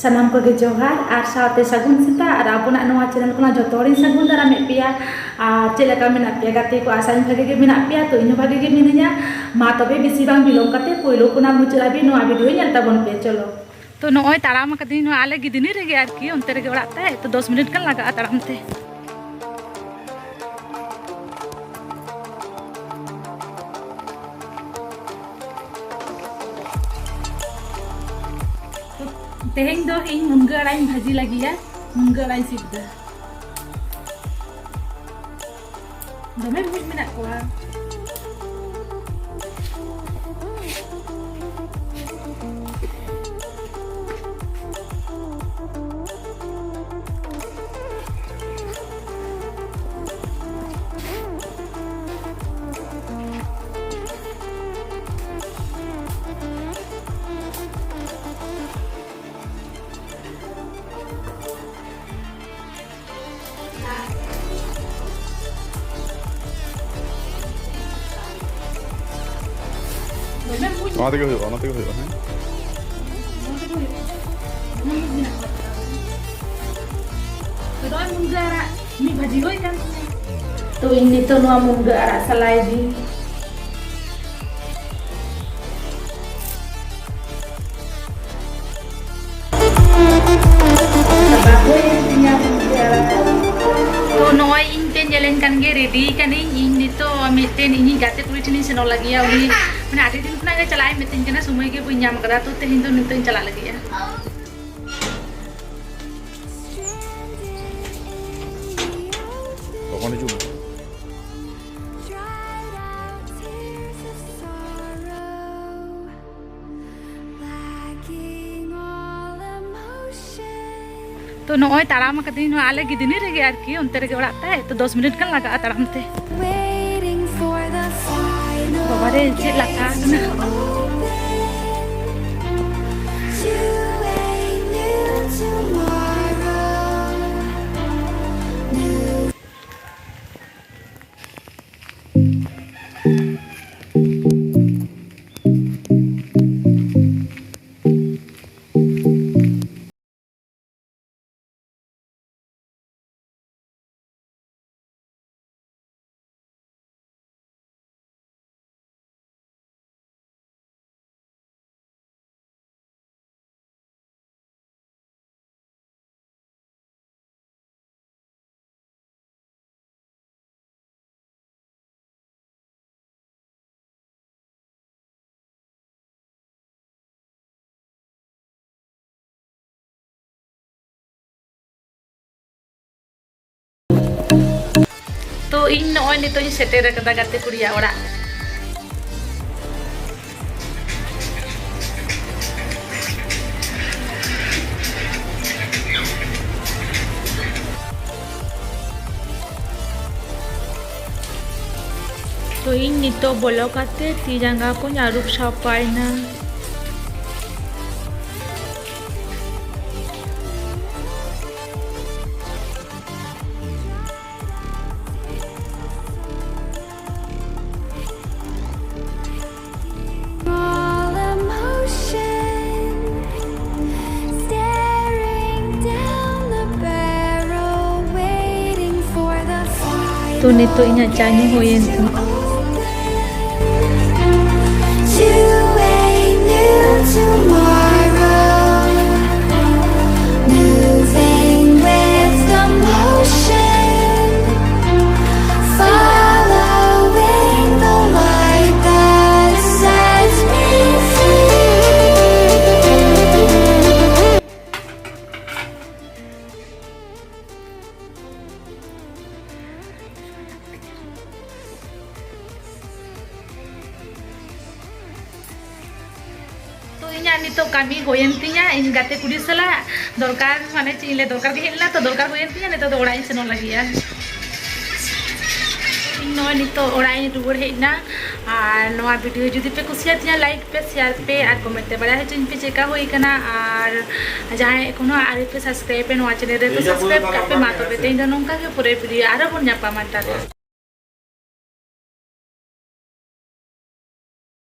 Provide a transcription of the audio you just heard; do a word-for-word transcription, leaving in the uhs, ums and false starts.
ᱥᱟᱱᱟᱢ ᱠᱚᱜᱮ ᱡᱚᱦᱟᱨ ᱟᱨ ᱥᱟᱶᱛᱮ ᱥᱟᱹᱜᱩᱱ ᱥᱮᱛᱟᱜ᱾ ᱟᱨ ᱟᱵᱚᱱᱟᱜ ᱱᱚᱣᱟ channel ᱠᱷᱚᱱᱟᱜ ᱡᱚᱛᱚ ᱦᱚᱲᱤᱧ ᱥᱟᱹᱜᱩᱱ ᱫᱟᱨᱟᱢᱮᱫ ᱯᱮᱭᱟ᱾ ᱟᱨ ᱪᱮᱫ ᱞᱮᱠᱟ ᱢᱮᱱᱟᱜ ᱯᱮᱭᱟ ᱜᱟᱛᱮ ᱠᱚ? ᱟᱥᱟᱧ ᱵᱷᱟᱜᱮ ᱜᱮ ᱢᱮᱱᱟᱜ ᱯᱮᱭᱟ, ᱛᱚ ᱤᱧ ᱦᱚᱸ ᱵᱷᱟᱜᱮ ᱜᱮ ᱢᱤᱱᱟᱹᱧᱟ᱾ ᱢᱟ ᱛᱚᱵᱮ ᱵᱮᱥᱤ ᱵᱟᱝ ᱵᱤᱞᱚᱢ ᱠᱟᱛᱮ ᱯᱳᱭᱞᱳ ᱠᱷᱚᱱᱟᱜ ᱢᱩᱪᱟᱹᱫ ᱦᱟᱹᱵᱤᱡ ᱱᱚᱣᱟ video ᱧᱮᱞ ᱛᱟᱵᱚᱱ ᱯᱮ᱾ ᱪᱚᱞᱚ᱾ ᱛᱚ ᱱᱚᱜᱼᱚᱭ ᱛᱟᱲᱟᱢ ᱟᱠᱟᱫᱟᱹᱧ ᱱᱚᱣᱟ ᱟᱞᱮ ᱜᱤᱫᱽᱱᱤ ᱨᱮᱜᱮ ᱟᱨᱠᱤ, ᱚᱱᱛᱮ ᱨᱮᱜᱮ ᱚᱲᱟᱜ ᱛᱟᱭ, ᱛᱚ ᱫᱚᱥ ᱢᱤᱱᱤᱴ ᱜᱟᱱ ᱞᱟᱜᱟᱜᱼᱟ ᱛᱟᱲᱟᱢ ᱛᱮ᱾ ᱛᱚ ᱛᱮᱦᱮᱧ ᱫᱚ ᱤᱧ ᱢᱩᱱᱜᱟᱹ ᱟᱲᱟᱜ ᱤᱧ ᱵᱷᱟᱹᱡᱤ ᱞᱟᱹᱜᱤᱫᱼᱟ, ᱢᱩᱱᱜᱟᱹ ᱟᱲᱟᱜ ᱤᱧ ᱥᱤᱫ ᱮᱫᱟ᱾ ᱫᱚᱢᱮ ᱢᱩᱡ ᱢᱮᱱᱟᱜ ᱠᱚᱣᱟ᱾ ᱚᱱᱟ ᱛᱮᱜᱮ ᱦᱩᱭᱩᱜᱼᱟ, ᱚᱱᱟ ᱛᱮᱜᱮ ᱦᱩᱭᱩᱜᱼᱟ, ᱦᱮᱸ᱾ ᱱᱚᱣᱟ ᱛᱮᱫᱚ ᱦᱩᱭᱩᱜᱼᱟ᱾ ᱫᱚᱢᱮ ᱢᱩᱡ ᱢᱮᱱᱟᱜ ᱠᱚᱣᱟ᱾ ᱛᱚ, ᱱᱚᱜᱼᱚᱭ ᱢᱩᱱᱜᱟᱹ ᱟᱲᱟᱜ ᱢᱤᱫ ᱵᱷᱟᱹᱡᱤ ᱦᱩᱭ ᱠᱟᱱ ᱛᱤᱧᱟ᱾ ᱛᱚ, ᱤᱧ ᱱᱤᱛᱚᱜ ᱱᱚᱣᱟ ᱢᱩᱱᱜᱟᱹ ᱟᱲᱟᱜ ᱥᱟᱞᱟᱭ ᱫᱤᱧ᱾ ᱪᱟᱵᱟ ᱦᱩᱭᱮᱱ ᱛᱤᱧᱟ ᱢᱩᱱᱜᱟᱹ ᱟᱲᱟᱜ᱾ ᱛᱚ, ᱱᱚᱜᱼᱚᱭ ᱤᱧ ᱯᱮ ᱧᱮᱞᱮᱧ ᱠᱟᱱ ᱜᱮ, ready ᱠᱟᱹᱱᱟᱹᱧ᱾ ᱤᱧ ᱱᱤᱛᱚᱜ ᱢᱤᱫᱴᱮᱱ ᱤᱧᱤᱡ ᱜᱟᱛᱮ ᱠᱩᱲᱤ ᱴᱷᱮᱱᱤᱧ ᱥᱮᱱᱚᱜ ᱞᱟᱹᱜᱤᱫ᱾ ᱩᱱᱤ ᱢᱟᱱᱮ ᱟᱹᱰᱤ ᱫᱤᱱ ᱠᱷᱚᱱᱟᱜ ᱜᱮ ᱪᱟᱞᱟᱜ ᱤᱧ ᱢᱮᱛᱟᱹᱧ ᱠᱟᱱᱟ, ᱥᱚᱢᱚᱭ ᱜᱮ ᱵᱟᱹᱧ ᱧᱟᱢ ᱠᱟᱫᱟ᱾ ᱛᱚ, ᱛᱮᱦᱮᱧ ᱫᱚ ᱱᱤᱛᱚᱜ ᱤᱧ ᱪᱟᱞᱟᱜ ᱞᱟᱹᱜᱤᱫᱼᱟ᱾ ᱛᱚᱠᱷᱚᱱ ᱦᱤᱡᱩᱜ ᱢᱮ᱾ ᱛᱚ, ᱱᱚᱜᱼᱚᱭ ᱛᱟᱲᱟᱢ ᱟᱠᱟᱫᱟᱹᱧ ᱱᱚᱣᱟ ᱟᱞᱮ ᱜᱤᱫᱽᱱᱤ ᱨᱮᱜᱮ ᱟᱨᱠᱤ, ᱚᱱᱛᱮ ᱨᱮᱜᱮ ᱚᱲᱟᱜ ᱛᱟᱭ᱾ ᱛᱚ, ᱫᱚᱥ ᱢᱤᱱᱤᱴ ᱜᱟᱱ ᱞᱟᱜᱟᱜᱼᱟ ᱛᱟᱲᱟᱢ ᱛᱮ᱾ ᱵᱟᱵᱟᱨᱮ, ᱪᱮᱫ ᱞᱟᱴᱷᱟ ᱟᱠᱟᱱᱟ᱾ ᱛᱚ ᱤᱧ ᱱᱚᱜᱼᱚᱭ ᱱᱤᱛᱚᱜ ᱤᱧ ᱥᱮᱴᱮᱨ ᱟᱠᱟᱫᱟ ᱜᱟᱛᱮ ᱠᱩᱲᱤᱭᱟᱜ ᱚᱲᱟᱜ᱾ ᱛᱚ ᱤᱧ ᱱᱤᱛᱚᱜ ᱵᱚᱞᱚ ᱠᱟᱛᱮ ᱛᱤ ᱡᱟᱸᱜᱟ ᱠᱚᱧ ᱟᱹᱨᱩᱵ ᱥᱟᱯᱷᱟᱭᱮᱱᱟ᱾ ᱛᱚ ᱱᱤᱛᱚᱜ ᱤᱧᱟᱹᱜ ᱪᱟ ᱧᱩ ᱦᱩᱭᱮᱱ ᱛᱤᱧᱟ᱾ ᱛᱚ ᱤᱧᱟᱹᱜ ᱱᱤᱛᱚᱜ ᱠᱟᱹᱢᱤ ᱦᱩᱭᱮᱱ ᱛᱤᱧᱟ, ᱤᱧ ᱜᱟᱛᱮ ᱠᱩᱲᱤ ᱥᱟᱞᱟᱜ ᱫᱚᱨᱠᱟᱨ, ᱢᱟᱱᱮ ᱪᱮᱫ ᱤᱧ ᱞᱟᱹᱭᱟ, ᱫᱚᱨᱠᱟᱨ ᱜᱮ ᱦᱮᱡ ᱞᱮᱱᱟ, ᱛᱚ ᱫᱚᱨᱠᱟᱨ ᱦᱩᱭᱮᱱ ᱛᱤᱧᱟ, ᱱᱤᱛᱚᱜ ᱫᱚ ᱚᱲᱟᱜ ᱤᱧ ᱥᱮᱱᱚᱜ ᱞᱟᱹᱜᱤᱫᱼᱟ᱾ ᱤᱧ ᱱᱚᱜᱼᱚᱭ ᱱᱤᱛᱚᱜ ᱚᱲᱟᱜ ᱤᱧ ᱨᱩᱣᱟᱹᱲ ᱦᱮᱡ ᱮᱱᱟ᱾ ᱟᱨ ᱱᱚᱣᱟ video ᱡᱩᱫᱤ ᱯᱮ ᱠᱩᱥᱤᱭᱟᱫ ᱛᱤᱧᱟ, like ᱯᱮ, share ᱯᱮ ᱟᱨ comment ᱛᱮ ᱵᱟᱲᱟᱭ ᱦᱚᱪᱚᱧ ᱯᱮ ᱪᱮᱫᱠᱟ ᱦᱩᱭ ᱠᱟᱱᱟ᱾ ᱟᱨ ᱡᱟᱦᱟᱸᱭ ᱮᱠᱷᱚᱱᱳ ᱟᱹᱣᱨᱤ ᱯᱮ subscribe ᱯᱮ ᱱᱚᱣᱟ channel ᱨᱮ, ᱛᱚ subscribe ᱠᱟᱜ ᱯᱮ᱾ ᱢᱟ ᱛᱚᱵᱮ ᱛᱮᱦᱮᱧ ᱫᱚ ᱱᱚᱝᱠᱟ ᱜᱮ, ᱯᱚᱨᱮᱨ video ᱟᱨᱦᱚᱸ ᱵᱚᱱ ᱧᱟᱯᱟᱢᱟ᱾ ᱴᱟᱴᱟ᱾